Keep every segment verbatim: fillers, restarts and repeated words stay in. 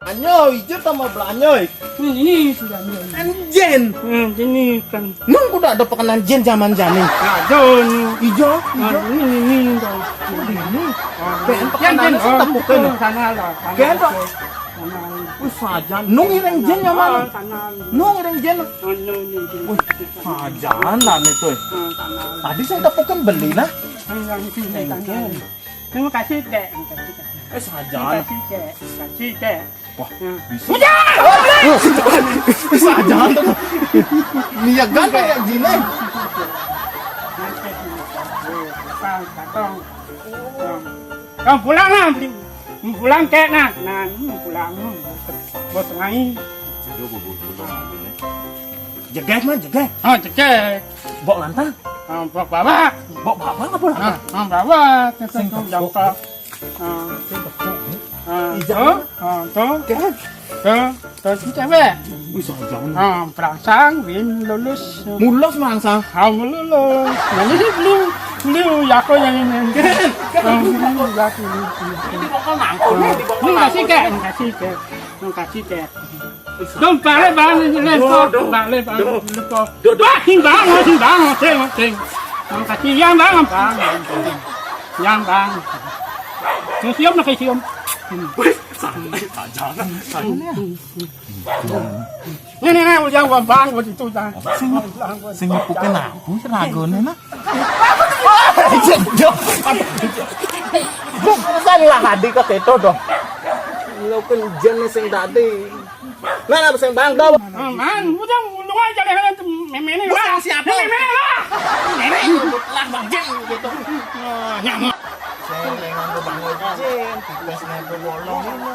Anyo, ijo tambah belanyo. Ini sudah ni. Kan jin. Hmm, ini kan. Nung kudu ado pakenan jin zaman jani. Ado ni. Ijo, ijo. Ini, ini, ini. Ini. Kan pakenan jin, sing tepukin. Sana lah. Kan, Pak. Wih, sajan. Nung ireng jin nyaman. Nung ireng jin. Wih, sajan lah ni tu. Tadi sing tepukin beli nah. Terima kasih, Dek. Terima kasih, Dek. Eh, sajan. Terima kasih, Dek. Terima kasih, Dek. Wah, bisa. Sajan. Niagan kayak gini. Kau pulang lah, pulang kek nah. Nah, pulang. Bos ngai. Jeget mah, jeget. Oh, jeget. Bok lantang. Oh, bok bawak. Bok bawak apa lantang? Ah, bawak. Sing tepuk. Ah. Sing tepuk. Ah, tuh. Ah, tuh. Tuh, tuh si cewek. Wih, sajan. Ah, perangsang, win lulus. Mulus merangsang. Ah, mulus. Nah, ini beliau, beliau ya kok yang ini. Kan, kan, ah, ini ya kok ini. Ini pokok nangkul, ini pokok nangkul. Ini kasih kek, kasih kek. Kasih kek. Dong, balik, balik, lepo, balik, balik, lepo. Wah, sing bangun, sing bangun, sing, sing. Yang kasih, yang bangun, bangun, bangun. Yang bangun. Museum, nak museum. Wih, sajan, sajan. Ini, ini, ini, udah gua bangun itu, dah. Sing, sing nyepukin aku, seragone, nah. Bukan lah tadi ke keto dong. Lo kan jenis yang tadi. Nah, apa sing bang do? Aman, udah ngulung aja deh, memene lah. Siapa? Memene lah. Memene lah, Bang Jin gitu. Nyamuk. Saya lengan tuh Bang Jin, pipes nih tuh bolong ini,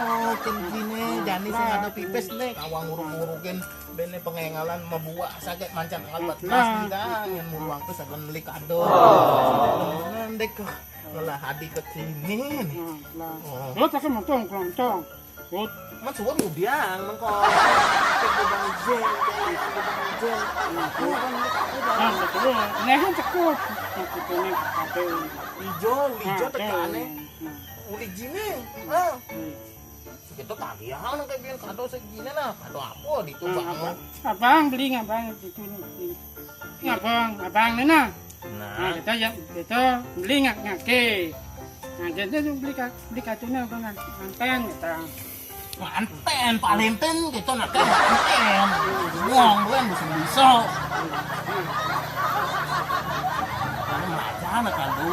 kini jani sing ada pipes nih, awang uruk-urukin bene pengengalan membuat sakit mancan alat belas nih dah, yang mulu waktu sagon beli kado. Nendek kok ngelah hadi ke kini nih. Nah, nah. Oh. Lo tak mau tong kelontong. Suwun. Man suwun ngudiang mengko. Cek Bang Jen, cek Bang Jen. Nah, betul. Nah, kan cekut. Nah, cekutnya kabeh. Ijo, uli ijo tekane. Nah. Uli jine. Ah. Hmm. Kita tagihan kayak biyen kado segini nah. Kado apa di itu, Bang? Abang beli ngabang itu nih. Ngabang, abang ni nah. Nah, kita yang, kita beli ngak ngake. Nah, jadi tu beli ka-, beli kartunya abang ngan-, nganten kita. Nganten, Valentine kita nak kan nganten. Uang tu kan bisa-bisa. Kan aja nak kado,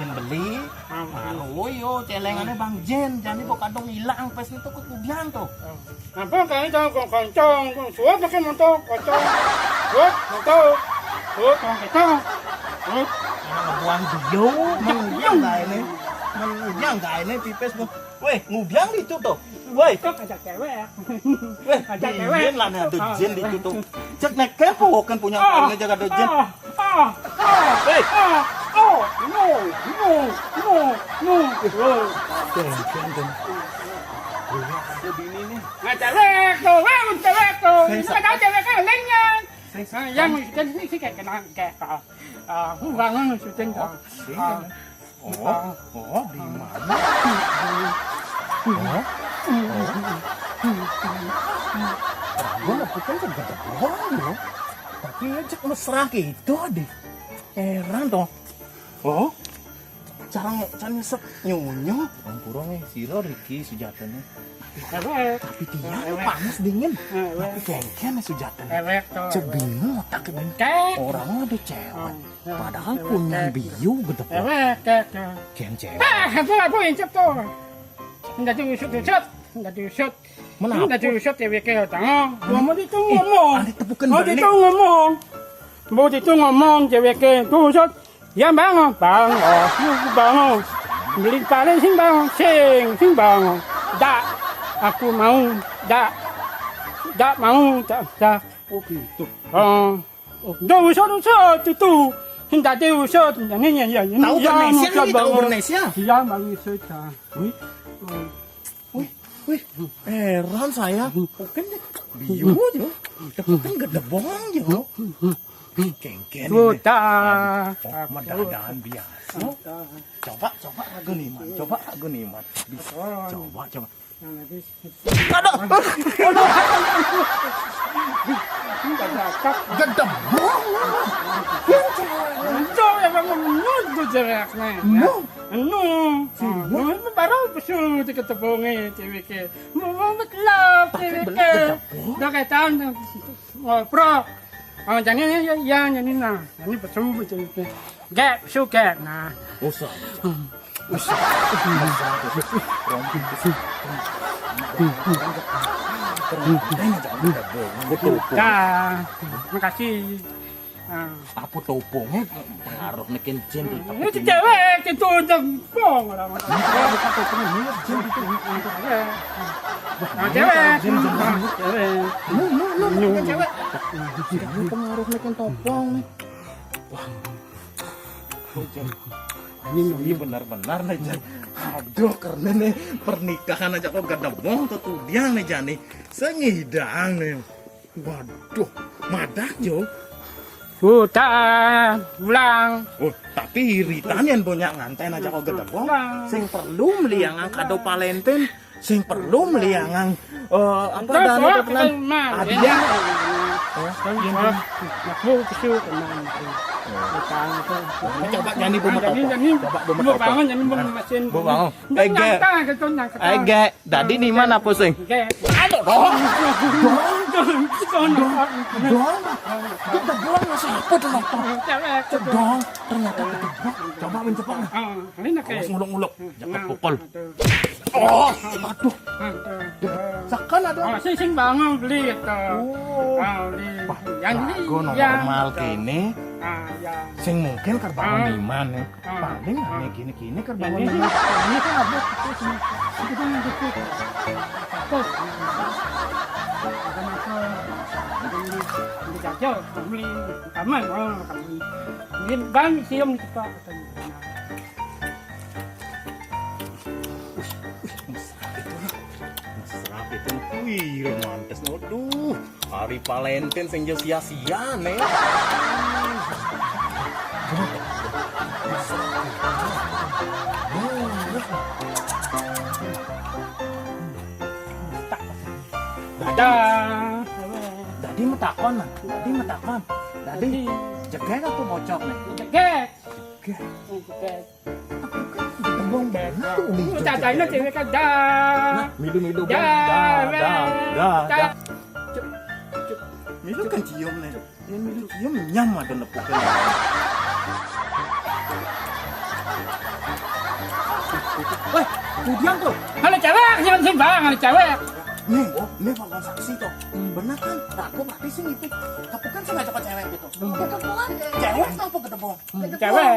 kan beli. Nah, oh yo, celengannya Bang Jen, jadi kok kadang hilang pas itu kok kudiang tuh. Apa kali tahu kok koncong, kok suat pakai motor, koncong. Suat, motor. Suat, kok kita. Suat. Mana ngebuang dia, mana dia enggak ini? Mana dia enggak ini pipes tuh. Weh, ngudiang di itu tuh. Weh. Kok ajak cewek ya? Weh, ajak cewek. Dingin lah nih, ada jin di itu tuh. Cek nek kepo kan punya orangnya jaga ada jin. Ah, ah, ah, ah, oh, no, no, no, no. Tuh, tuh, tuh. Ada bini nih. Nah, cewek tuh, weh, cewek tuh. Ini ada cewek kan, lainnya. Nah, yang kan ini sih kayak kenal, kayak, ah, ah, bangun syuting, ah. Oh, oh, di mana? Oh, oh. Ragu lah, bukan segede doang, loh. Tapi ngajak mesra gitu, Dik. Heran, toh. Oh, cara nge-, cara nyesek nyonyo. Ampura, eh, sira Riki sujatine. Tapi dia panas dingin. Tapi kengken sujatine. Cek bingung otaknya. Orang ada cewek. Padahal punya biu gede. Ken cewek. Ah, apa, apa yang cep tuh? Enggak diusut-usut, enggak diusut. Mana? Enggak diusut ya, Wike, utang. Ngomong itu ngomong. Ada tepukan. Mau itu ngomong. Mau itu ngomong, cewek ke. Tuh, usut. Ya, bang, bang, oh, bang. Beli paling sing bang, sing, sing bang. Dak, aku mau, dak, dak mau, dak, dak. Oh, gitu. Oh. Ndak usah, usah, itu tuh. Sing tadi usah, ini, ya, ya, ini. Tahu ya, Bernesia, mau ini tahu coba. Bernesia? Iya, mau usah, dah. Wih. Wih, wih, heran saya. Bukan deh. Biu aja. Bukan gede bohong aja. Kengken ini. Sudah. Oh, medadaan biasa. Sudah. Coba, coba lagu nih, Man. Coba lagu nih, Man. Bisa. Coba, coba. Aduh. Gedebong. Itu yang menurut ceweknya. No. Anu, si anu, baru pesu di ketepungnya ceweknya. Mau betul ceweknya. Udah kayak tahun ngobrol. Oh, jadi ya, ya, jadi nah, ini pesu ceweknya. Gek, pesu gek, nah. Usah. Usah. Usah. Betul. Dah, makasih. Ah. Apa topongnya pengaruh nekin jin di itu cewek itu udah bong orang. Nah, cewek. Jin, jin. Nah, cewek. Nah, cewek. Lu, lu, lu, bukan cewek. Ini pengaruh nekin topong nih. Wah. Ini benar-benar nih, Jan. Aduh, karena nih pernikahan aja kok gak ada bong tuh dia nih, Jani. Sengidang nih. Waduh, madak jo. Hutan, ulang. Oh, tapi iritan yang banyak nganten aja kok gede bong. Sing perlu meliangan kado Valentine, sing perlu meliangan eh apa dan itu kan hadiah. Aku kesu teman. Coba Jani bu metopong. Coba bu metopong. Bangun Jani bu mesin. Bu bangun. Ege. Ege. Tadi di mana pusing? Aduh, doang. Doang. Doang. Doang. Kita doang masih apa tuh nonton? Doang. Ternyata ketebak. Coba mencepak. Awas nguluk-nguluk. Jangan pukul. Oh, aduh. Sekan ada. Oh, sing sing bangun beli itu. Oh. Ah, beli. Yang ini. Normal kene. Ah, ya. Sing mungkin kerbau niman nih. Paling ane kene-kene kerbau ini kan apa? Itu kan yang kecil. Terus ada apa? Ini jajal, beli taman, oh, taman. Ini bang siom di tempat. Mesra itu. Wih, romantis. Aduh. Hari Valentine sing sia-sia nih. Dadah. Dadi metakon, nah. Dadi metakon. Dadi jegek apa bocok nih? Jegek. Jegek. Jegek. Bong bener tuh nih. Dadanya cewek kan dah. Nah, milu-milu bong. Dah, dah, dah, dah. Milu kan cium nih. Ya milu cium nyam ada nepukin. Weh, kemudian tuh. Kalau cewek jangan sih bang, kalau cewek. Nih, oh, ini fakta saksi tuh. Bener kan? Nah, aku berarti sih itu. Tapi kan sengaja ke cewek gitu. Cewek apa gede bong? Cewek.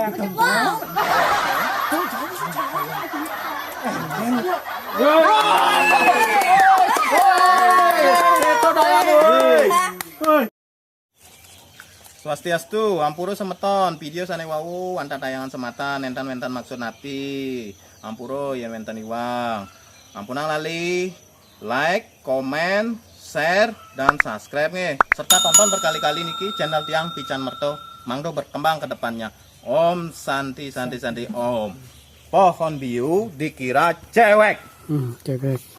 Swastiastu, ampura semeton, video sane wau wantah tayangan sematan, entan-wentan maksud ati. Ampura yen wenten iwang. Ampunang lali. Like, komen, share, dan subscribe nggih. Serta tonton berkali-kali niki channel tiang Pican Merto. Mangdo berkembang ke depannya. Om Santi Santi Santi Om. Pohon biu dikira cewek. Hmm, cewek.